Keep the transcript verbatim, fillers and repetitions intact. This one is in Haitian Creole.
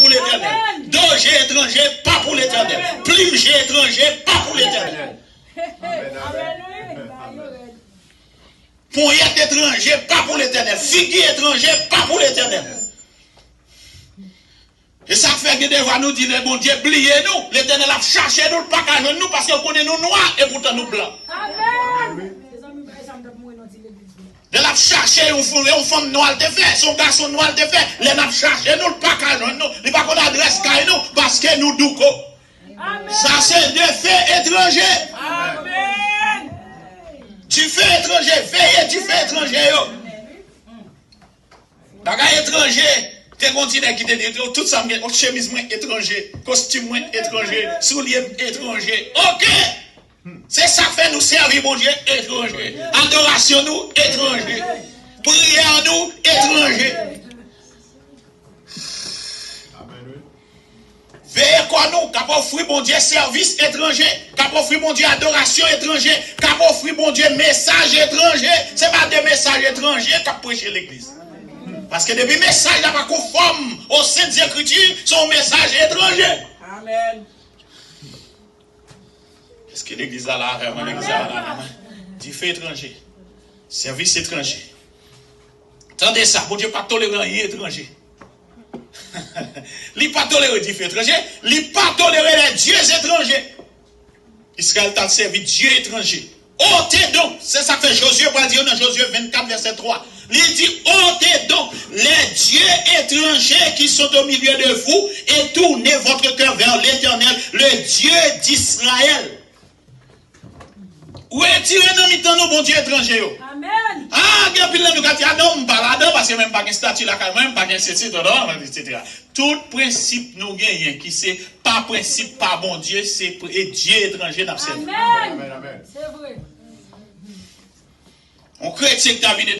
pou Letènèl. Do je etranje pa pou Letènèl. Plim je etranje pa pou Letènèl. Amen, amen. Ponyèt etranje pa pou Letènèl. Figi etranje pa pou Letènèl. E sa k fè gen de fwa nou di lè Bondye bliye nou, Letènèl ap chache nou, l pa ka jwenn nou, paske l konnen nou nwa, e poutan nou blan. Amen. Lè l ap chache yon fanm, yon fanm nwa l te fè, se yon gason nwa l te fè, lè n ap chache nou, l pa ka jwenn nou, li pa konn adrès kay nou, paske nou douko. Amen. Sa se dife etranje. Amen. Dife etranje, veye dife etranje yo. Bagay etranje, te gon ti nèg ki te di, tout sa m gen, chemiz mwen etranje, kostim mwen etranje, soulye m etranje. Oke! Se sa k fè nou sèvi Bondye etranje. Adorasyon nou etranje. Priyè nou etranje. Veye kò nou k ap ofri Bondye sèvis etranje, k ap ofri Bondye adorasyon etranje, k ap ofri Bondye mesaj etranje. Se pa de mesaj etranje k ap preche legliz. Paske depi mesaj la pa konfòm o Sent Ekriti, se yon mesaj etranje. Amen. Èske legliz la la avè mwen? Legliz la la avè mwen? Dife etranje. Sèvis etranje. Tande sa, Bondye pa tolere anyen etranje. Li pa tolere dife etranje, li pa tolere les dieux étrangers. Izrayèl t al sèvi dye etranje. Ôtez donc, se sa k fè Jozye pral di yo nan Jozye vennkat vèsè twa. Li di, ôtez donc les dieux étrangers qui sont au milieu de vous et tournez votre cœur vers l'Éternel, le Dieu d'Israël. Retire nan mitan nou bondye etranje yo. Amen. Ah, gen anpil nan nou ka di, ah non, m pa ladan, paske mwen m pa gen estati lakay mwen, m pa gen sesi, tonton, etsetera. Tout prensip nou genyen ki se pa prensip pa Bondye, se pre- e dye etranje n ap sèvi. Amen. Amen, amen. Se vre. Yon kretyen ki ta vin